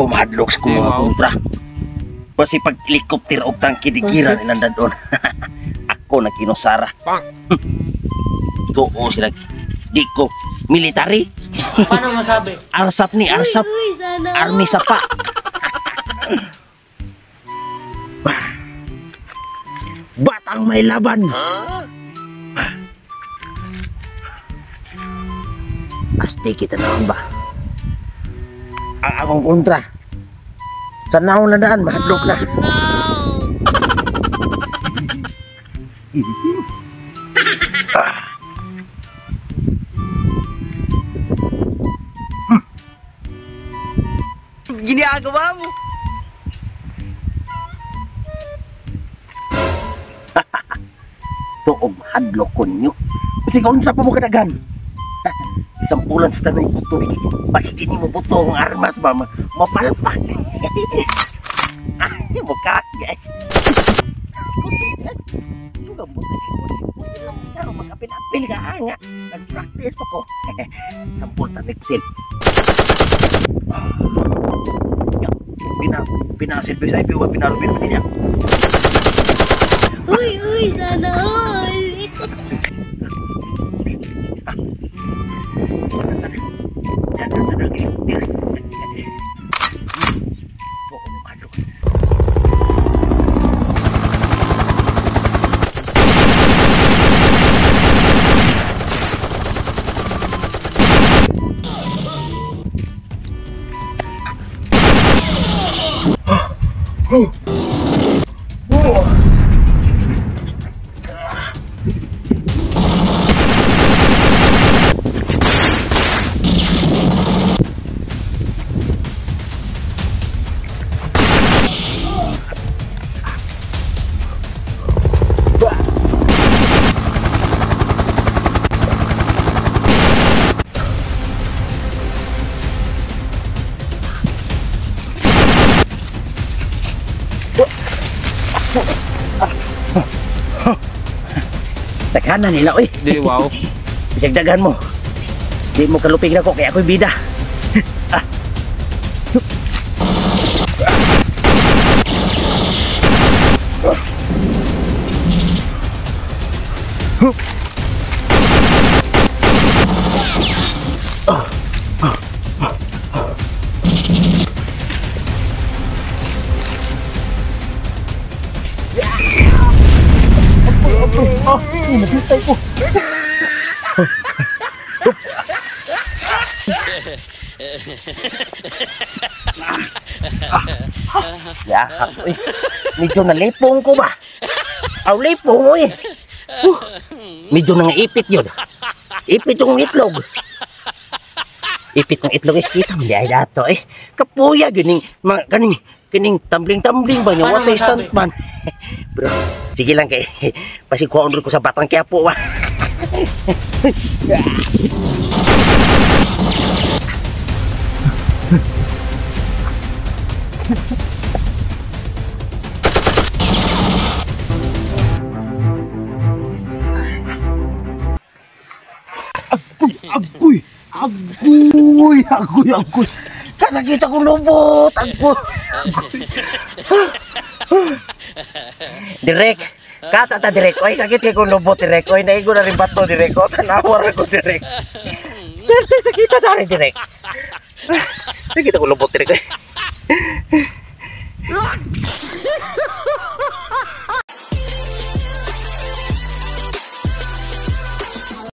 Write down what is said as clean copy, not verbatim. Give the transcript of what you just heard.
Ko mahadlok sa kong mga kontra. Basi pag helikopter og tangke digira nilang dadon. Ako na kinusara. Tuo sila. Di ko military. Paano masabi? Arsap ni arsap. Army sapa. Batang may laban. Asti kita naon ba? Ang akong kontra. Sa naon na daan, mahadlok na. Ginagawa mo. Tuog hadlok ko ninyo. Kasi kaunsa pa mo kadagan. Sampulan sa tanay buto. Basi di mo buto ang armas ba? Mapalpak. Ay, mukha guys. Yung buto. Pero mag-apil-apil ka nga. Nag-practice pa ko. Sampul tanay pusil. Pinasilpi sa ipi, pinarubin pa niya. Uy, uy, sana all. Nasa na helikopter. Daghanan nila, oy. Di, wow. Bisag daghan mo. Di mo kalupig na ko, kaya ako'y bida. Ah. Oh, nagintay ko. Ya, uy. Medyo nalipong ko ba? Aw, lipong, uy. Medyo nangaipit yun. Ipit yung itlog. Ipit ng itlog is kita mo ay dato eh. Kapuya gining mga kaning kining tumbling-tumbling ba niya? What a stuntman. Bro, sige lang kay pasikuhaon ko sa Batang Quiapo ba. Agoy, agoy, agoy, agoy, agoy. Kasakit akong lubot, agoy, agoy. Direk, kata ta direk. Oy, sakit kay kong lubot direk. Oy, naigo na rin bato direk. O, tanawar ako direk. Direk, sakit ta rin direk. Sakit akong lubot direk.